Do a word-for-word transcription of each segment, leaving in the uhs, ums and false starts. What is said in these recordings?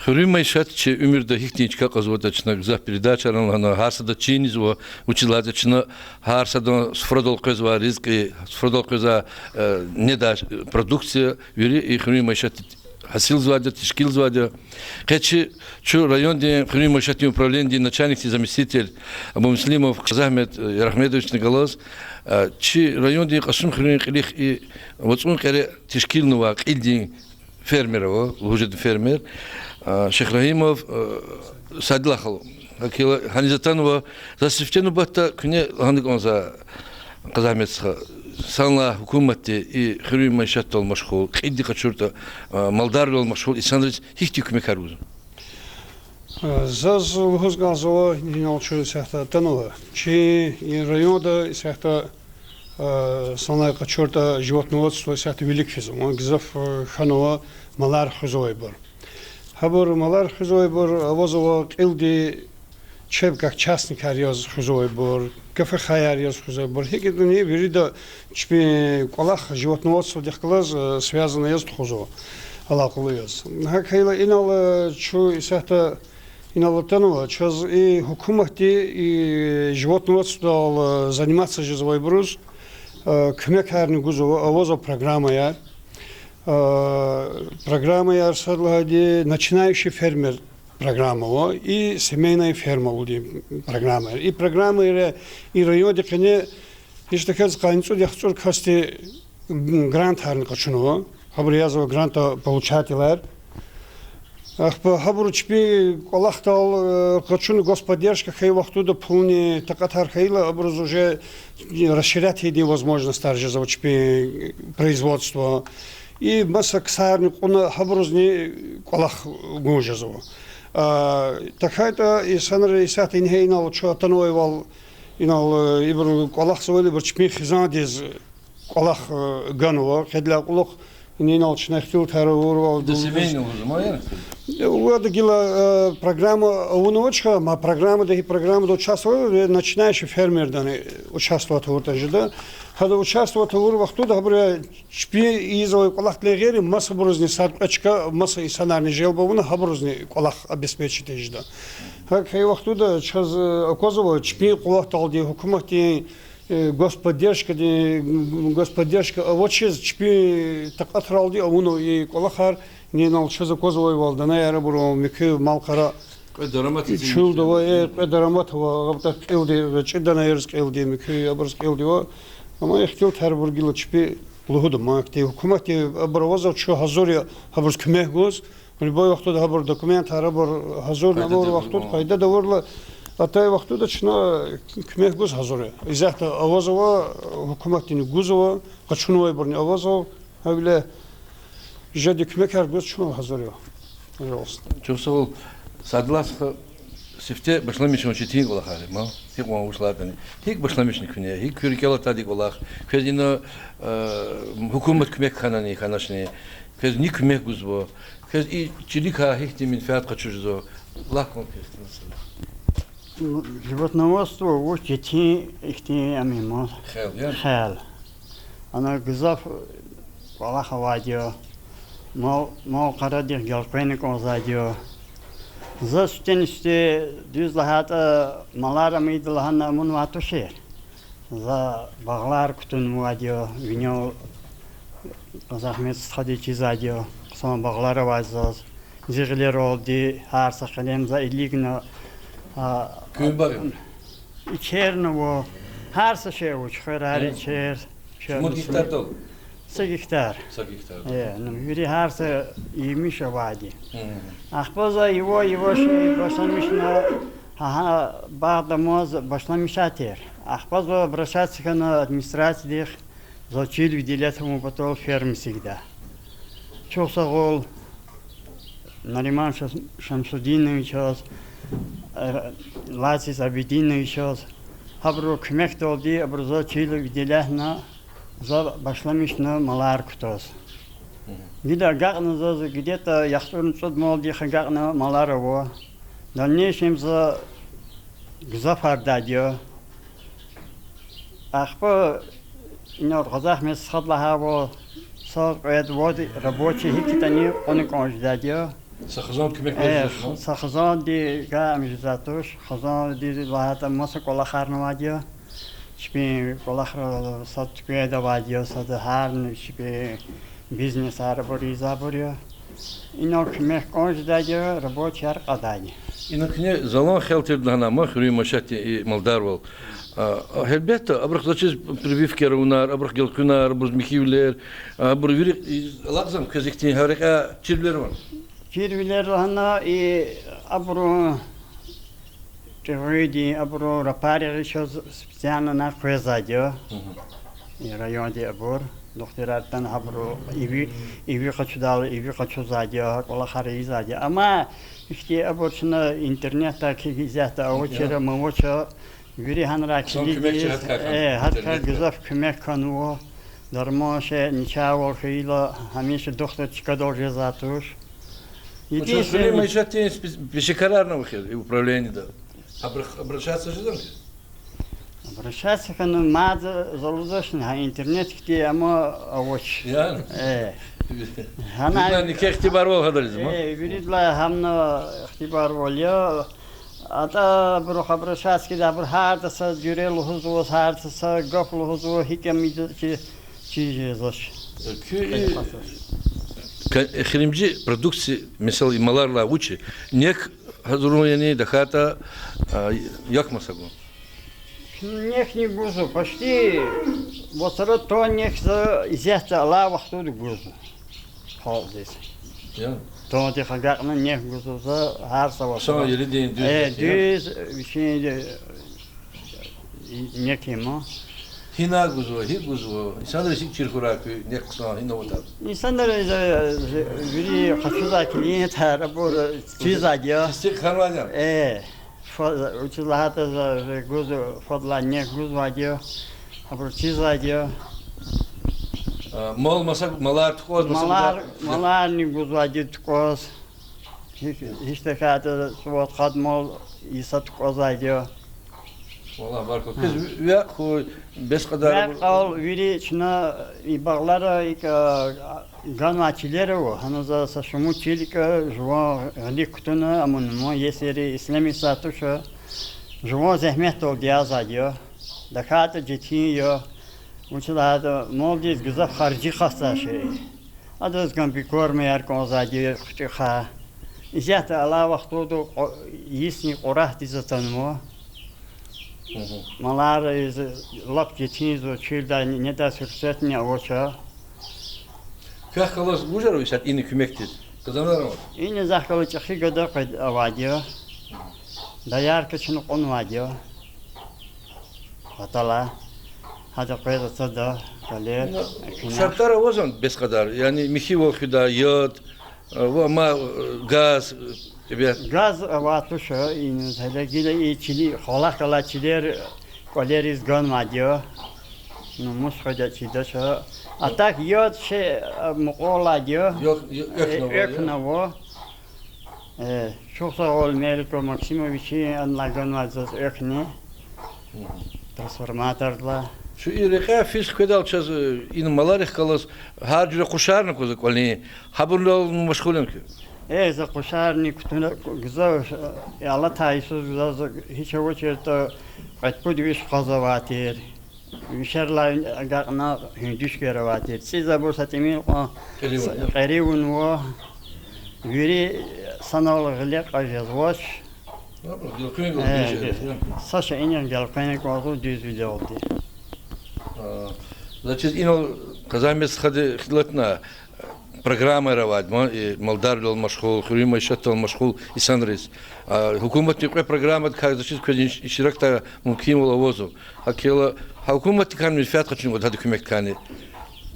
Хуьруьн майишат чи уьмуьрда гьихьтин чка кьазватӀа, чна гзаф передачайра лагьана, гьар сада чинизва, вучиз лагьайтӀа чна гьар садан суфрадал къвезвай ризкьи, суфрадал къвезвай, э, недай продукция, вири и хуьруьн майишатди гьасилзавайди я, тешкилзавайди я. Къе чи, чун райондин хуьруьн майишатдин управленидин начальникдин заместитель Абумуслимов Къазагьмет, э, Ярагьмедовични галаз, э, чи райондин Кьасумхуьруьн кьилихъ и вацӀун кьере тешкилнавай кьилдин фермер ава, лугьуз жеда фермер, а, Шихрагьимов, а, Садилахъ. Гьакӏ хьайила, гьаниз атанва, за сифте нубатда куьне лагьана кӀанзава, Къазагьмет стха, санлай гьукуматди и хуьруьн майишатдал машгъул, кьилди къачуртӀа, а, малдарвилел машгъул инсанриз гьихьтин куьмекар гузва? А, заз лугьуз кӀанзава, инал чун исятда атанва. Чи и районда исятда, а, санлай къачуртӀа животноводство исятда вилик физва, гзаф, а, хьанва малар хуьзвайбур. Гьабур малар хуьзвайбур авазва кьилди, чеб как частникар яз хуьзвайбур, КФХ-яр яз хуьзвайбур. ГьикӀ ятӀани вирида чпин кӀвалах животноводстводихъ галаз, э, связанный яз тухузва, алакъалу яз. ГьакӀ хьайила инал, э, чун исятда инал атанва, чаз и гьукуматди и животноводстводал, э, заниматься жезвайбуруз, э, куьмекарни гузва, авазва программаяр. Э, программаяр сад лагьайди начинающий фермер программа ава и семейная ферма лугьуди программаяр. И программайра и райондин къене гьич тахьайтӀа къанни цӀуд яхцӀур касди грантарни къачунва. Гьабур язва грантополучателар. Ахпа гьабуру чпин кӀвалахдал, э, къачуна господдержка хьайи вахтунда пулни такьатар хьайила, абуруз уже расширять ийидин возможностьар жезва чпин производство. И маса ксарни кьуна гьабурузни кӀвалах гун жезва. А, тахьайтӀа инсанри исятда ингье инал чун атанвайвал, инал, э, ибур кӀвалахзавайла ибур чпин хизандиз кӀвалах, э, ганва, кьвед лагьай кьулухъ, инал чна ихтилатар авурвал. Ада гила, э, программа авунвач, ма программада, и программада участвовать, э, начинающий фермердани участвовать авуртӀа жеда. Гьада участвовать авур вахтунда гьабур чпин ийизвай кӀвалахдилай гъейри масабурузни сад-кьве чка, маса инсанарни желба авуна, гьабурузни кӀвалах обеспечить жеда. ГьакӀ хьайи вахтунда чаз, э, аквазва чпин къуватдалди гьукуматдин, э, господдержкадин, господдержка авачиз чпин такьатралди авунва и кӀвалахар, инал чаз аквазвайвал данаяр абурун, муькуь мал-къара. Кьве дарамат чун ийида, э, кьве дарамат ава, гьабурухъ кьилди, гъвечӀи данаяриз кьилди, муькуь абуруз кьилди ава. Амма ихтилатар абур гила чпи лугьуда, ма ахьтин гьукуматди абур авазва, чун гьазур я гьабуруз куьмек гуз. Любой вахтунда гьабур документар абур гьазурна авур вахтунда, къайдада авурла, атай вахтунда чна куьмек гуз гьазур я. Исятда авазва, гьукуматдини гузва, къачунвайбурни авазва, гьавиляй жеди куьмекар гуз чун гьазур я. Пожалуйста. Чухсагъул, Садилахъ стха, сифте башламишун четин кӀвалахар я, ма, гьикьван вуч лагьайтӀани. ГьикӀ башламишна куьне, гьикӀ куь рикӀел атайди кӀвалах, квез ина, э, гьукумат куьмек хьанани, хьаначни, квез ни куьмек гузва, квез и чиликай гьихьтин менфят къачузва, лагь кван квез, месела. Животноводство вуч четин ихьтин ам я, ма. Хел я? Хел. Ана гзаф кӀвалах авайди я. Мал, мал-къарадихъ гелкъвена кӀанзавайди я. За сифтени-сифте, дуьз лагьайтӀа, малар ам ийида лагьана авунвай тушир. За багълар кутунвайди я, винел Къазахмет стхади чизвайди я, хъсан багълар авай заз. Зи гъилералди гьар са къелем за илигна, а, ичерни ава, гьар са шей ава, чуьхверар, ичер. Шумуд гектардал? Са гектар. Са гектар. Э, ну, вири гьар са ийимиш авайди. Ахпа за ива-ива шей башламишна, гьа, гьа, багъдамаз башламишайтир. Ахпа за обращаться хьана администрациядихъ, заз чил выделять авун патал ферма эцигда. Чухсагъул Нариман Шам-, Шамсудиновичаз, э, Лаци Абидиновичаз, гьабурун куьмекдалди абуру заз чил выделятна, за башламишна малар кутаз. Гила агакьна заз где-то яхцӀурни цӀуд малдихъ агакьна малар ава. В дальнейшем за гзафардайди я. Ахпа инал Къазахмет стхади лагьайвал, са-кьвед-вад рабочий гьикӀ ятӀани кьуна кӀан жедайди я. Са хизан куьмек Э, гузвайди я? Са хизанди гайи жезвайди туш, хизандиз лагьайтӀа маса кӀвалахарни авайди я. Чпин кӀвалахра сад туьквенда авайди я, сада гьарни чпин бизнесар, абур ийизвайбур я. Инал куьмек кӀан жедайди я, рабочияр кьадайди я. Ина куьне залан хел тирди лагьана ман, хуьруьн майишатдин и малдарвал. А, гьелбетда, абурухъ заз чиз прививкаяр авунар, абурухъ гелкъуьнар, абуруз михьивилер, а, абур вири, и, алакьзам квез ихьтин гьа рекьяй чирвилер авани? Чирвилер лагьана, и, абурун кьуьгъуьдин, абурун рапаригъ чаз специально къвезвайди я. И районди абур, духтурар атана гьабуру иви, иви къачудайла, иви къачузвайди я, гьа кӀвалахар ийизвайди я. Амма ихьтин абур чна интернетдай килигзаватӀа, авачир, мавачир, вири гьанрай килигиз, э, гьадакай гзаф куьмек хьанва, дарман шей, начагъвал хьайила, гьамиша духтур чкадал жезвайди туш. Единственный, хуьруьн майишатдин пешекарарни ава хьи управлениеда? Обращаться жезвани? Обращаться хьана мад за лугьузвачни, гьа интернет хьтин, амма авач. Яни? Э. Гьана виридалай ихтибарвал гьадариз ма? Э, виридалай гьамна ихтибарвал я. АтӀа абурухъ обращаться хьайила, абуру гьарда са жуьре лугьузва, гьарда са гаф лугьузва, гьикӀ ам ийида чи, чиз жезвач. Куь и эхиримжи продукция, месела, и маларилай вуч я? Нек гьазурун яни, тахьайтӀа, а, як маса гун? Нехни гузва, почти вацра тонн нек за исятда алай вахтунда гузва. Халкьдиз. Тонндихъ агакьна нек гузва за гьар са вацра. Э, дуьз, вичин, э, нек я ман. Гьина гузва, гьикӀ гузва? Инсанриз гьикӀ чир хьурай куь нек хъсан, гьина аватӀа? Инсанриз, э, вири къачузвай клиентар, абур чизвайди я. Тестикь хьанвайди я? Э, фа-, вучиз лагьайтӀа за гуз-, фадлай нек гузвайди я, абур чизвайди я. А, мал маса, малар тукӀваз маса? Малар, маларни гузвайди тукӀваз. Гьич, гьич тахьайтӀа цӀувад-къад мал йиса тукӀвазвайди я. Валлагь, баркалла. Квез векь хьуй, бес кьадар. Векь кьал, вири чна и багълара икӀ, а, ганвай чилер ава, гьана за са шумуд чил икӀ жуван гъилик кутуна, амма нуман иесери ишлемишзавай туш, жуван зегьметдалди язавайди я. ТахьайтӀа четин я. Вучиз лагьайтӀа малдиз гзаф харжи хасдай шей. Адаз комбикормаяр кӀанзавайди я, хъуьтӀуьхъай. Исятда алай вахтунда кьу-, йисни кьурагьдиз атанва. Малариз лап четинзава, чилдай недай суьрсетни авач. Квехъ галаз вужар ава исятда ина куьмекдиз? Къазанар ава? Ина захъ галаз чӀехи гада къведа авайди я. Доярка чна кьунвайди я. Патала. Гьада къвез ацада, калер, экуьнахъ. ШартӀар авазвани бес кьадар? Яни михьивал хуьдай, яд, ва ма, газ, э, газ авай туш, иниз гьеле гила и чили, кьвалахъ галай чилер кӀвалериз ганвайди я. Ну, мус хведа чидач. А так яд шей, э, мукьвал алайди я. Экуьнава. Э, чухсагъул, Меликов Максимович, анлай ганвай заз экуьнин трансформатордилай. Чун и рекьяй физ хкведайла чаз, э, ина маларихъ галаз гьар жуьре къушарни кваз кӀвалин, гьабурал машгъул яни куьн? Э, за къушарни кутуна, гзаф, э, алатай йисуз гзаф, гьич авачиртӀа, кьвед-пуд виш къазавай тир. Вишерилай агакьна гьуьндуьшкер авай тир. ЦӀийиз абур са тӀимил кьван кьери авунва. Вири санал гъиле кьаз жезвач. Са шейинихъ гелкъвена кӀанзава дуьзвилелди. Заз чиз, инал Къазахмет стхади хтилатна, программаяр авайди я, малдарвилел машгъул, хуьруьн майишатдал машгъул инсанриз. Гьукуматдин кьве программадикай, заз чиз, квез иштиракдай мумкинвал авазва. ГьакӀ хьайила, гьа гьукуматдикай менфят къачуна кӀанда гьадан куьмекдикайни.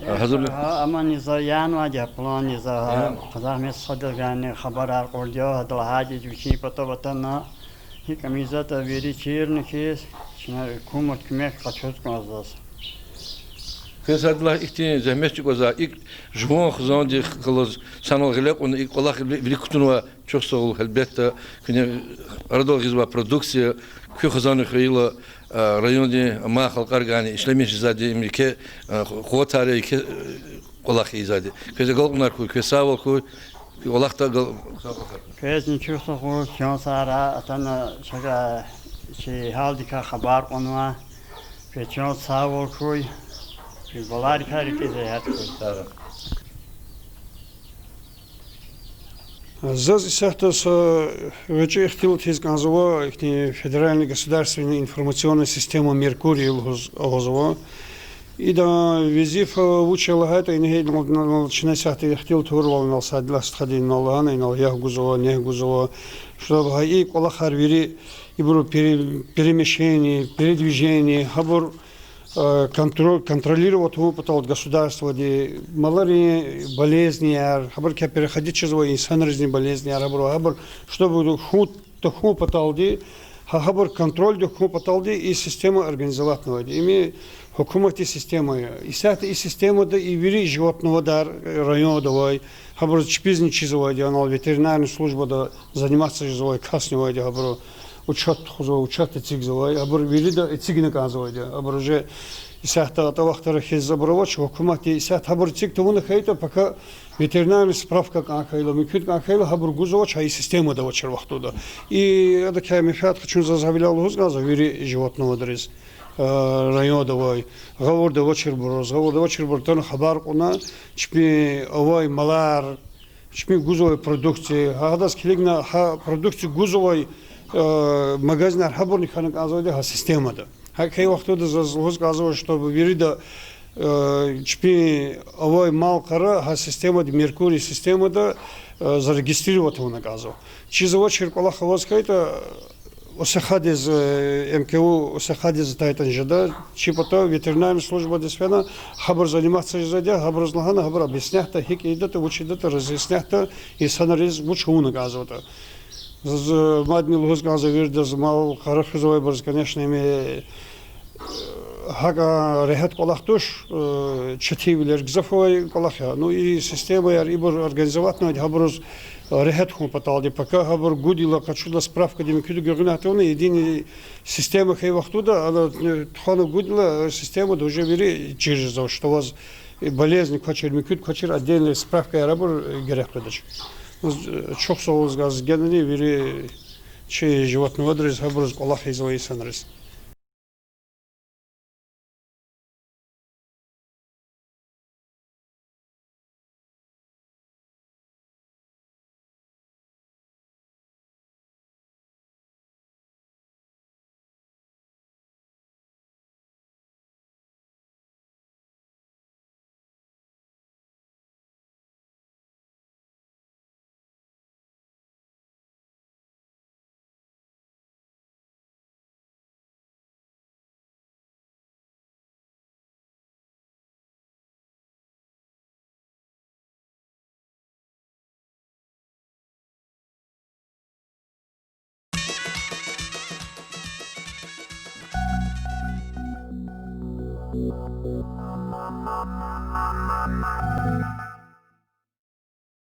Гьазур я? Амани за янвайди я план, за Къазахмет стхадилай гьакӀни хабарар кьурди я, гьада лагьайди я вичин патав атана, гьикӀ ийизватӀа вири чирни хьиз, чна гьукуматдин куьмек къачуз кӀанзава заз. Квез гьадалай ихьтин зегьмет чӀугвазвай, икӀ жуван хизандихъ галаз санал гъиле кьуна, икӀ кӀвалах вилик кутунвай, чухсагъул, гьелбетда, куьне арадал гъизвай продукция куь хизанни хьайила, райондин амай халкьаргайни ишлемишзавайди, им еке къуватар я, еке кӀвалах ийизвайди. Квез агалкьунар хьуй, квез сагъвал хьуй. Аллагьди гал-, квезни чухсагъул, чан сагърай, атана чаз чи гьалдикай хабар кьунва. Квез чан сагъвал хьуй. Куь балайрикай рикӀиз регьят хьуй. Заз исятда са гъвечӀи ихтилат ийиз кӀанзава, ихьтин федеральный государственный информационный система Меркурий лугьуз авазва. Идан везифа вуч я лагьайтӀа, ингье инал, инал чна исятда ихтилат авурвал инал Саидуллагь стхади инал лагьана, инал ягъ гузва, негъ гузва, чтобы гьа и кӀвалахар вири, ибуру пере-, перемещение, передвижение, гьабур, э, контро-, контролировать авун патал государстводи, маларин болезнияр, гьабурукай переходить жезвай инсанризни болезнияр, гьабур, гьабур, чтобы хьун, тахьун паталди, гьа-, гьабур контрольдик хьун паталди и система организоватьнавайди. Им гьукуматдин система я. Исятда и системада и вири животноводар, районда авай, гьабуруз чпизни чизвайди, анал ветеринарный службада заниматься жезвай касни авайди, гьабуру учёт тухузвай, учёт эцигзавай, гьабур вирида эцигна кӀанзавайди. Гьабур уже исятда атӀа вахтара хьиз абур авач, гьукуматди исятда гьабур эциг тавуна хьайитӀа, пока ветеринарный справка кӀан хьайила, муькуьд кӀан хьайила, гьабур гузвач, гьа и системада авачир вахтунда. И адакай менфят къачун заз гьавиляй лугьуз кӀанзава вири животноводриз, э, районда авай, гъавурда авачирбуруз, гъавурда авачирбур атана хабар кьуна, чпин авай малар, чпин гузвай продукция, гьа, гьадаз килигна гьа продукция гузвай, э, магазинар, гьабурни хьана кӀанзавайди гьа системада. ГьакӀ хьайи вахтунда заз лугьуз кӀанзава, чтобы вирида, э, чпин авай мал-къара гьа системада, Меркурий системада, э, зарегистрировать авуна кӀанзава. Чизвачир кӀвалах аваз хьайитӀа, СХ-диз, э, МКУ СХ-диз атайтӀани жеда, чи пата ветеринарный службадиз фена, гьабур заниматься жезвайди я, гьабуруз лагьана, гьабур объяснятьда, гьикӀ ийидатӀа, вуч ийидатӀа, разъяснятьда, инсанриз вуч авуна кӀанзаватӀа. Заз мадни лугьуз кӀанзава виридаз, мал-къара хуьзвайбуруз, конечно, им, э, гьакӀ регьят кӀвалах туш, э, четинвилер гзаф авай кӀвалах я. Ну, и системаяр ибур организоватьнавайди гьабуруз регьят хьун паталди, пока гьабур гудайла, къачудайла, справкади муькуьда гуьгъуьнатӀа авуна, единый система хьайи вахтунда, ана, э, тухвана гудайла, э, системада уже вири чир жезва, что у вас болезнь квачир, муькуьд квачир, отдельный справкаяр абур, э, герек къведач. Э, чухсагъул заз генани вири чи животноводриз, гьабуруз кӀвалах ийизвай инсанриз.